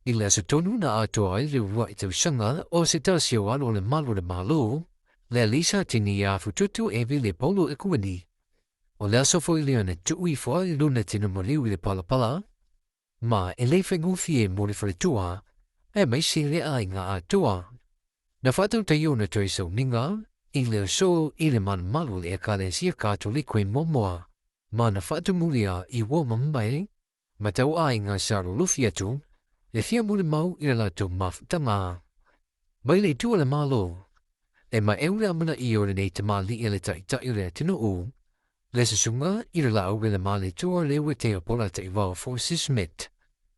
I le aso tonu na atoa ai le uluai tausaga o se tasi o alo o le malu o le Malo, le alii sa tini ia Afututu Evile Paulo Ekuani. O le aso foi lea na tuu ifo ai lona tino maliu i le palapala, ma e le faigofie mo le faletua, aemaise le aiga atoa. Na faatautaia ona toe sauniga i le aso i le malumalu o le Ekalesia Katoliko i Moamoa, ma na faatumulia i ua mamae ma tauaiga sa lolofi atu le fia molimau i le latou mafutaga. Mai le Itu a le Malo, e maeu le amanaia o lenei tamalii e le Taitai o le atunuu, le Susuga i le Laau i le Malietoa Leuatea Polataivao Fosi Smith,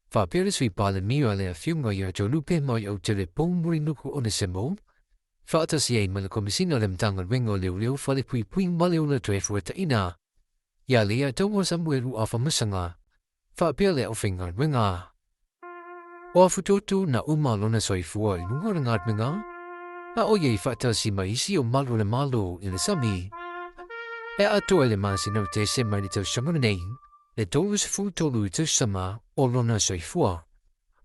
faapea le Sui Palemia le Afioga ia Tonupe Maiautele Paul Mulinuku Onesemo, faatasi ai ma le Komesina o le Matagaluega o Leoleo Falepuipui ma le Ola Toefuataiga ia Leiataua Samuelu Afamasaga, faapea le aufaigaluega. O Afutoto na uma lona soifua i luga o le galuega, a ʻo ia i faatasi ma isi o malu o le Malo i le sami. E atoa i le masina o Tesema i le tausaga lenei, le 33 tausaga o lona soifua.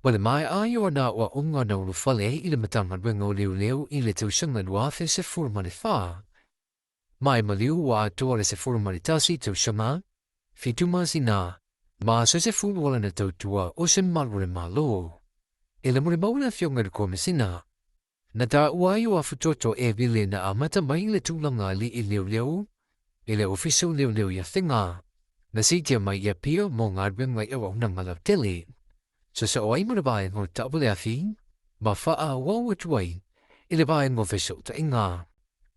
Ua le maea ai o ana aoaoga na ulufale i le Matagaluega o Leoleo i le tausaga 2014. Ma e maliu ua atoa le 11 tausaga, 7 masina, ma se 10 o lana tautua o se malu o le Malo. E le molimau le Afioga i le Komesina, na taua ai o Afutoto Evile na amata mai le tulaga alii leoleo i le Ofisa o Leoleo i Afega, na siitia mai i Apia mo galuega i auaunaga lautele. Sosoo ai ma le vaega o taavale afi ma faaauau atu ai i le vaega o fesootaiga.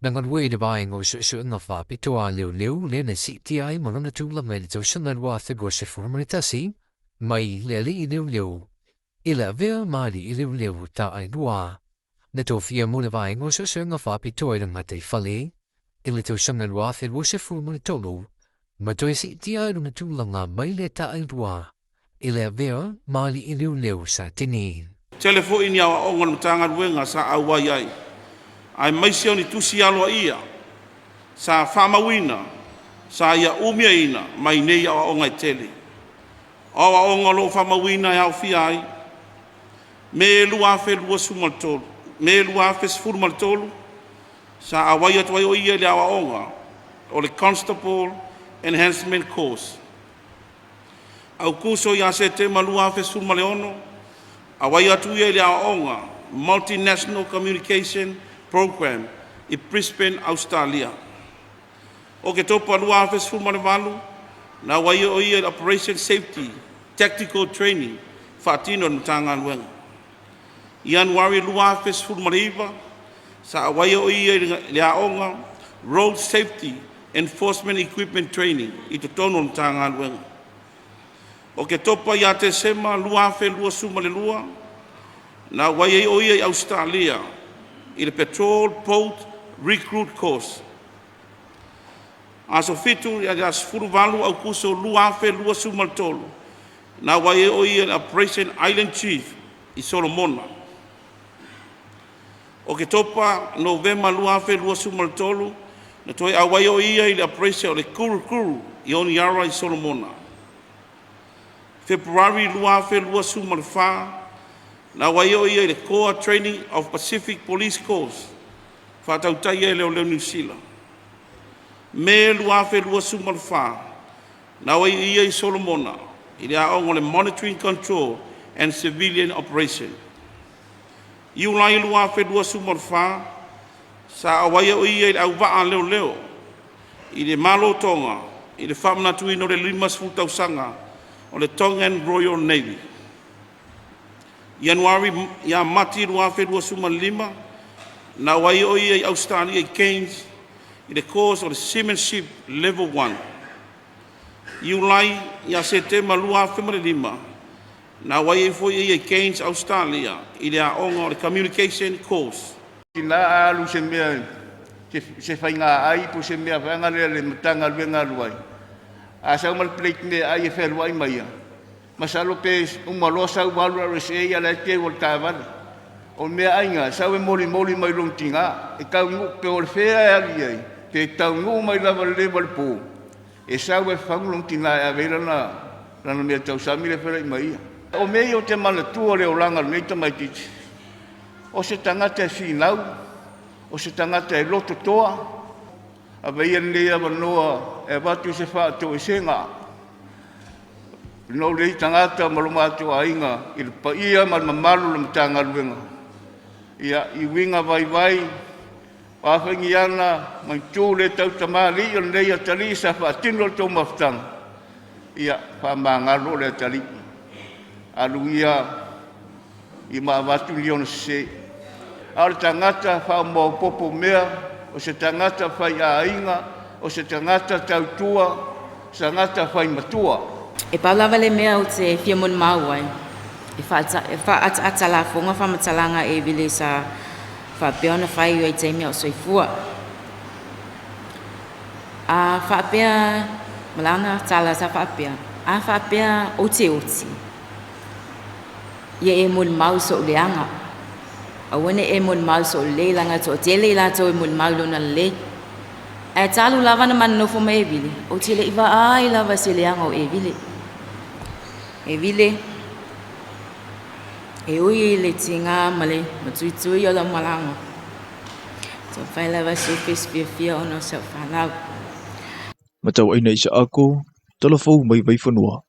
Na galue i le vaega o suesuega faapitoa a leoleo lea na siitia ai ma lona tulaga i le tausaga 2011 mai le alii leoleo i le avea ma alii leoleo taailua. Na tofia mo le vaega o suesuega faapitoa i le gataifale i le tausaga 2023 ma toe siitia ai lona tulaga mai le taailua i le avea ma alii leoleo satini. Tele foi ni aoaoga o le Matagaluega sa auai ai, aemaise o ni tusi aloaia sa faamauina sa ia umiaina mai nei aoaoga e tele. O aoaoga o lo o faamauina e aofia ai: Me 2023, Me 2013, sa auai atu ai o ia i le aoaoga o le Constable Enhancement Course. Aokuso ia Setema 2016, auai atu ia i le aoaoga Multinational Communication Programme i Brisbane, Ausetalia. Oketopa 2018, na auai ai o ia i le Operation Safety Tactical Training faatino e le Matagaluega. Ianuari 2019, sa auai ai o ia i le aoga Road Safety Enforcement Equipment Training i totonu o le Matagaluega. Oketopa ia Tesema 2022, na auai ai o ia i Ausetalia i le Patrol Boat Recruit Course. Aso 7 i le aso 18 Aokuso 2023, na auai ai o ia i le Operation Island Chief i Solomona. Oketopa, Novema 2023, na toe auai ai o ia i le Operation o le Guru Guru i Honiara i Solomona. Fepuari 2024, na auai ai o ia i le Core Training of Pacific Police Course faatautaia e Leoleo Niu Sila. Me 2024, na auai ai ia i Solomona i le aoga o le Monitoring Control and Civilian Operation. Iulai 2024, sa auai ai o ia i le auvaa a leoleo i le Malo o Toga i le faamanatuina o le 50 tausaga o le Tongan Royal Navy. Ianuari ia Mati 2025, na auai ai o ia i Ausetalia i Cairns i le course o le Seamanship Level 1. Iulai ia Setema 2005, na auai ai foi ia i Cairns, Ausetalia i le aoga o le Communication Course. Tina a alu i se mea se faiga ai po o se mea vaega lea le Matagaluega alu ai, a sau ma le plate meaai e fealuai ma ia, masalo pe uma loa sau ua alu i le RSA a o la e teu o le taavale. O le meaai sau e molimoli mai lona tina, e taunuu pe o le fea e alu i ai, pe taunuu mai lava i le leva o le po, e sau e fagu lona tina e ave ai lana meatausami lea e feiloai ma ia. O mea ia ou te manatua o le olaga o lenei tamaitiiti, o se tagata e finau, o se tagata e loto toa, Avea ia lenei avanoa e avatu se faatoesega ona o lenei tagata ma lo matou aiga i le paia ma le mamalu o le Matagaluega. Ia, i uiga vaivai, o a foi ni aga ma ni tu le tautamalii o lenei atalii sa faatino le tou mafutaga, ia faamagalo le atalii. Alu ia i ma avatu ni ona sese. A o le tagata faamaopoopo mea, o se tagata faiaiga, o se tagata tautua, se tagata fai matua. E pau lava le mea ou te fia molimau ai, e faaataata lafoga faamatalaga e vile sa faapea ona fai ai taimi a o soifua. A faapea ma lana tala sa faapea, a faapea ou te oti, ia e molimau i so'u leaga, aua ne i e molimau i so'u lelei leaga e toatele i latou e molimau i lona lelei. Ae talu lava ona ma nonofo ma Evile, ou te le i vaai lava i se leaga o Evile. Evile, e ui i le tiga ma le matuitui o lau malaga, taumafai lava se pesi fiafia ona o si au fanau. Matauaina Isaako, Talafou mai Vaifanua.